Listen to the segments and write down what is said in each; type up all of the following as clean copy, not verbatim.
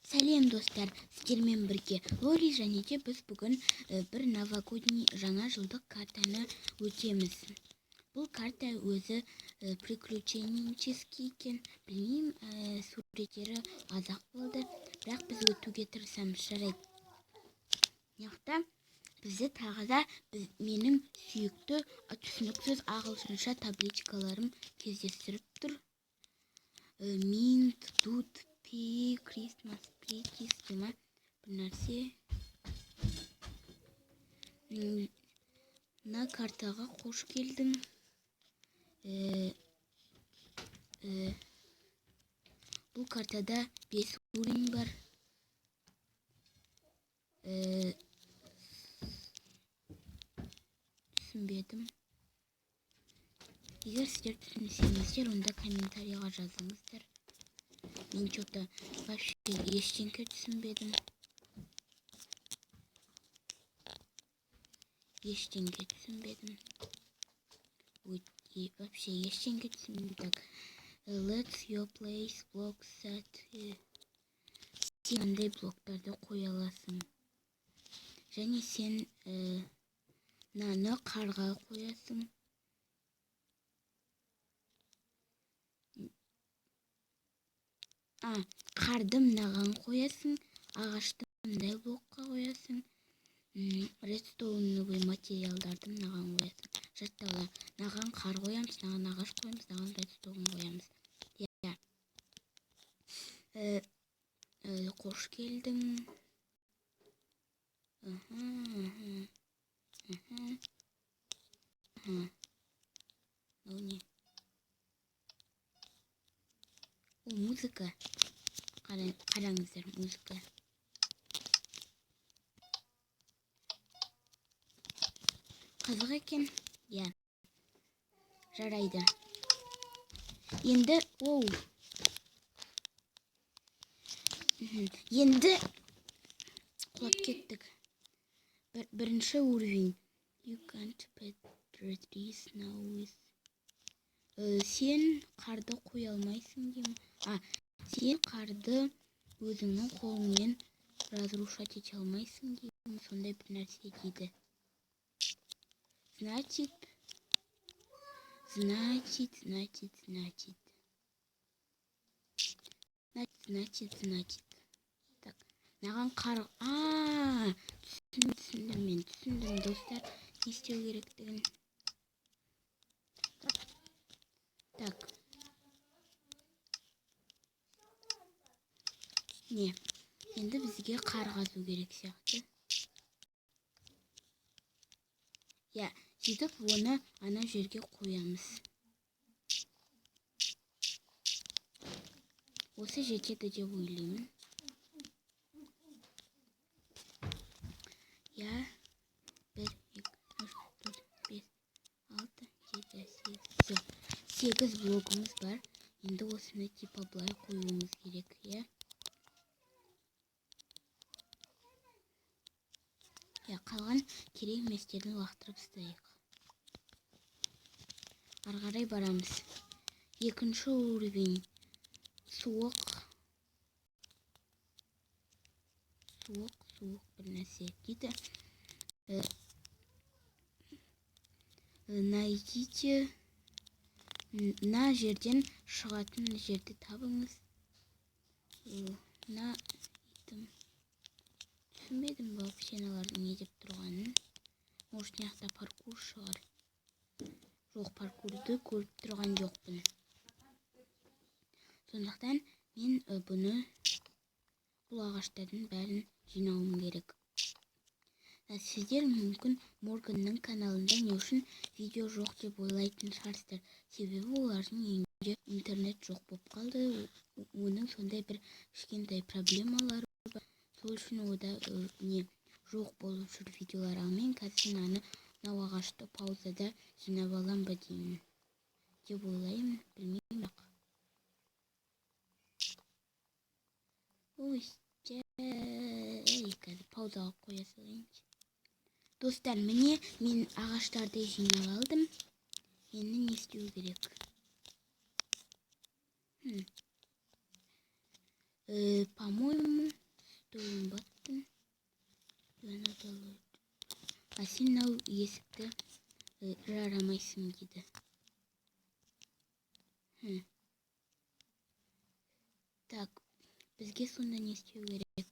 Сәлем, достар! Сіздермен бірге Лори, және де біз бүгін бір новогодний, жаңа жылдық картаны өтеміз. Бұл карта өзі приключенческий екен, білмеймін, суреттері аз-ақ болды, бірақ біз өтуге тырысамыз. Жарайды. Мына бізді тағы да менің сүйікті түсініксіз ағылшынша табличкаларым кездестіріп тұр. Mint, dud, пи, Christmas, pretties ма, бір нәрсе. Мына картаға қош келдің. Бұл картада 5 уровень бар. Түсінбедім. Егер сіздер түсінсеңіздер, онда комментарийға жазыңыздар. Мен что-то вообще ештеңке түсінбедім. Ештеңке түсінбедім. Ой, вообще ештеңке түсінбедім. Так, let's your place block set. Сен қандай блоктарды қоя аласың? Және сен мынаны қарға қоясың. А, қарды мынаған қоясың, ағашты мындай блокқа қоясың, редстоуновый материалдарды мынаған қоясың. Жаттала, мынаған қар қоямыз, мынаған ағаш қоямыз, мынаған редстоун қоямыз. Иә. Қош келдің. Аха, аха, аха. Мынау не? О, музыка. Қараңыздар, музыка. Қызық екен. Иә. Жарайды. Енді, оу. Енді құлап кеттік. Бірінші уровень. You can't put the snow with. Сен қарды қоя алмайсың деймін. А, сен қарды өзіңнің қолыңмен разрушать ете алмайсың деймін. Сондай бір нәрсе дейді. Значит, значит, значит, значит. Значит, значит. Так, мынаған қар. А, түсіндім, түсіндім, мен түсіндім, достар, не істеу керектігін. Так. Так. Не? Енді бізге қар қазу керек сияқты. Иә, сөйтіп оны ана жерге қоямыз. Осы жетеді деп ойлаймын. Иә, 1, 2, 3, 4, 5, 6, 7, 8. Все. 8 блогымыз бар. Енді осыны типа былай қоюымыз керек, иә? Иә, қалған керек еместерін лақтырып тастайық. Ары қарай барамыз. Екінші уровень. Суық. Суық, суық бір нәрсе дейді. Найдите, мына жерден шығатын жерді табыңыз. Мына итім. Түсінбедім вообще аналардың не деп тұрғанын. Может, мына жақта паркур шығар. Жоқ, паркурды көріп тұрған жоқпын. Сондықтан мен бұны, бұл ағаштардың бәрін жинауым керек. Сіздер мүмкін Морганның каналында не үшін видео жоқ деп ойлайтын шығарсыздар. Себебі олардың үйінде интернет жоқ болып қалды. Оның сондай бір кішкентай проблемалары бар. Сол үшін ода не жоқ болып жүр видеолар. Ал мен қазір мынау ағашты паузада жинап алам ба деймін деп ойлаймын, білмеймін бірақ. Ой, жай, қазір паузаға қоя салайыншы. Достар, міне, мен ағаштарды жинап алдым. Енді не істеу керек? По-моему, stone button. А сен мынау есікті жарамайсың дейді. Так, бізге сонда не істеу керек?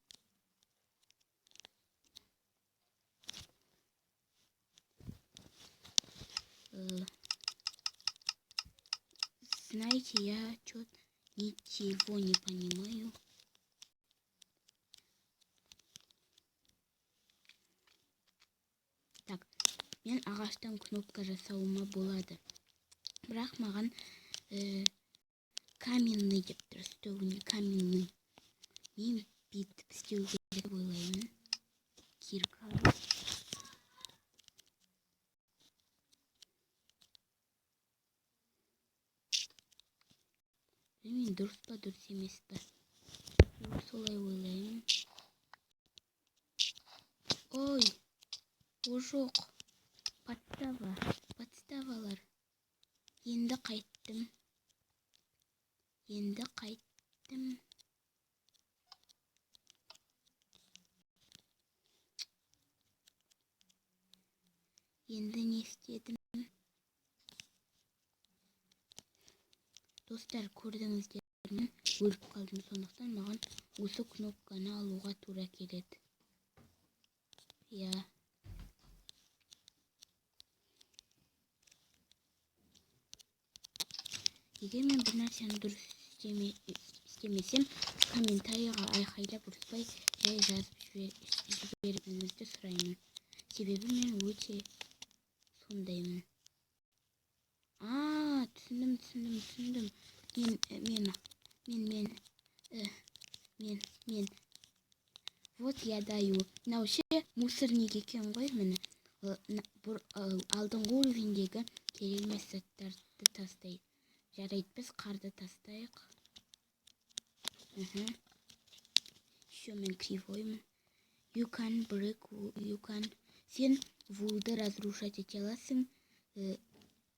Знаете, я чё-то ничего не понимаю. Так, мен ағаштан кнопка жасауыма болады. Бірақ маған каменный деп тұр, stone каменный. Мен бүйтіп істеу керек деп ойлаймын. Кирка. Білмеймін, дұрыс па, дұрыс емес па. Мен солай ойлаймын. Ой, о жоқ. Подстава, подставалар. Енді қайттым. Енді қайттым. Енді не істедім? Достар, көрдіңіздер, мен өліп қалдым, сондықтан маған осы кнопканы алуға тура келеді. Иә. Егер мен бір нәрсені дұрыс істемесем, комментарийға айқайлап ұрыспай, жай жазып жіберуіңізді сұраймын. Себебі мен өте сондаймын. А, түсіндім, түсіндім, түсіндім. Мен, мен, мен, мен, мен, мен. Вот я даю. Мынау ше мусорник екен ғой, міне. Алдыңғы уровеньдегі керек емес заттарды тастайды. Жарайды, біз қарды тастайық. Еще мен кривоймын. You can break, you can. Сен вулды разрушать ете аласың.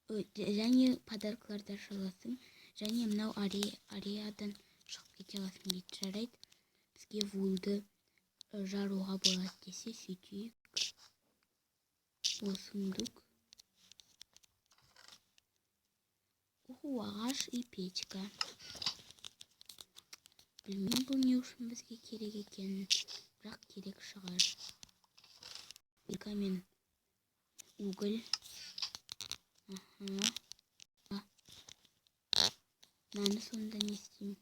Және подаркаларды аша аласың. Және мынау ареадан шығып кете аласың дейді. Жарайды, бізге вулды жаруға болады десе, сөйтейік. Ол сундук. Уху, ағаш и печка. Білмеймін, бұл не үшін бізге керек екенін, бірақ керек шығар. Кирка мен уголь. Аха. Мынаны сонда не істеймін?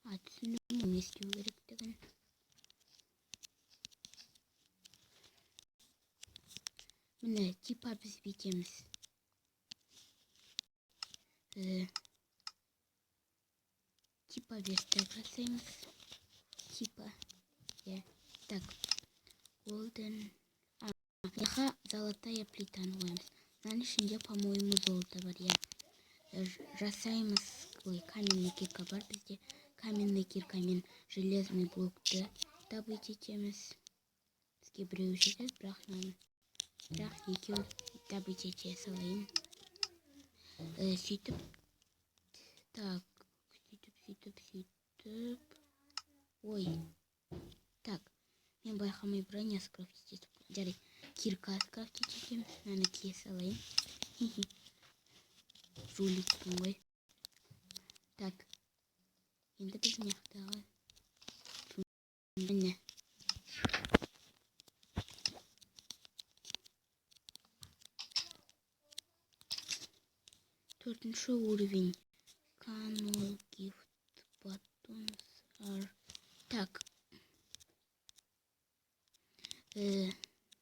А, түсіндім, не істеу керектігін. Міне, типа біз бүйтеміз. Типа верстак жасаймыз. Типа. Иә. Так. Golden. А, мынақа золотая плитаны қоямыз. Мынаның ішінде, по-моему, золото бар, иә. Жасаймыз. Ой, каменный кирка бар бізде. Каменный киркамен железный блокты добыть етеміз. Бізге біреу жетеді, бірақ мынаны. Бірақ екеу добыть ете салайын. Сөйтіп, так, сөйтіп, сөйтіп, сөйтіп. Ой, так, мен байқамай броня скрафтить етіп, жарайды, кирка скрафтить етеміз. Мынаны кие салайын. Жуликпін ғой. Так, енді біз мына жақтағы міне. Төртінші уровень. Canal gift buttons are. Так.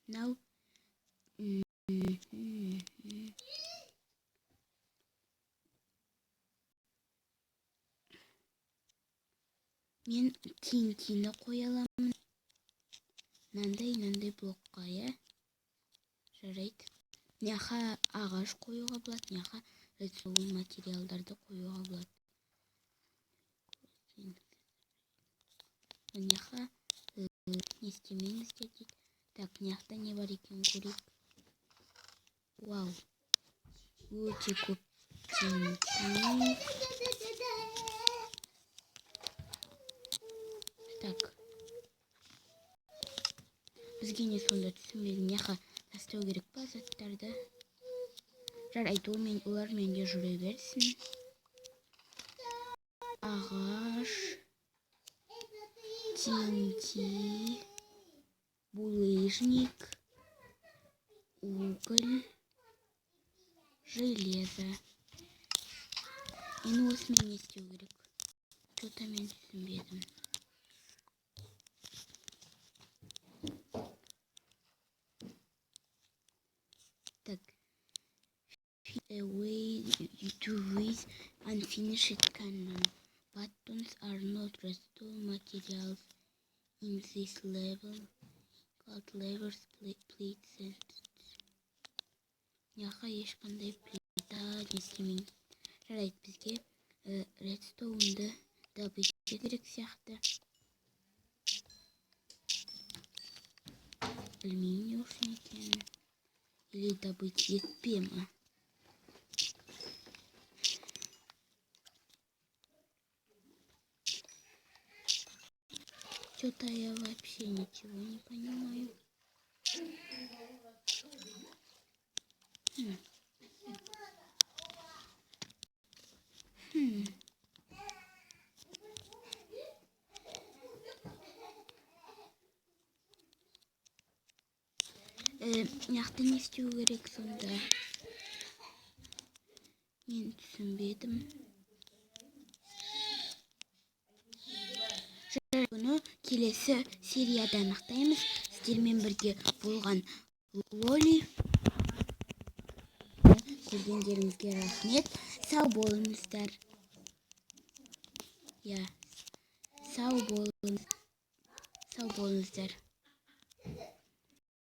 Now. Мен TNT-ні қоя аламын. Мынандай, мынандай блокқа, иә? Жарайды. Мынақа ағаш қоюға болады, мынақа редстоун материалдарды қоюға болады. Мынақа не істемеңіздер дейді. Так, мына жақта не бар екенін көрейік. Вау. Өте көп TNT. Так. Бізге не сонда, түсінбедім. Мына тастау керек па заттарды? Жарайды, ол мен, олар менде жүре берсін. Ағаш, TNT, булыжник, уголь, железо. Енді осымен не істеу керек? Что-то мен түсінбедім. Так. A way to raise unfinished cannon. Buttons are not redstone materials in this level. Called levers, plates and. Мына ешқандай плита не істемейді. Жарайды, бізге редстоунды добыть керек сияқты. Білмеймін, не үшін екенін. Или добыть етпе ма? Что-то я вообще ничего не понимаю. Хм. Хм. Мына не істеу керек сонда? Мен түсінбедім. Бұны келесі серияда анықтаймыз. Сіздермен бірге болған Лоли. Көргендеріңізге рахмет. Сау болыңыздар. Иә, сау болыңыз, сау болыңыздар.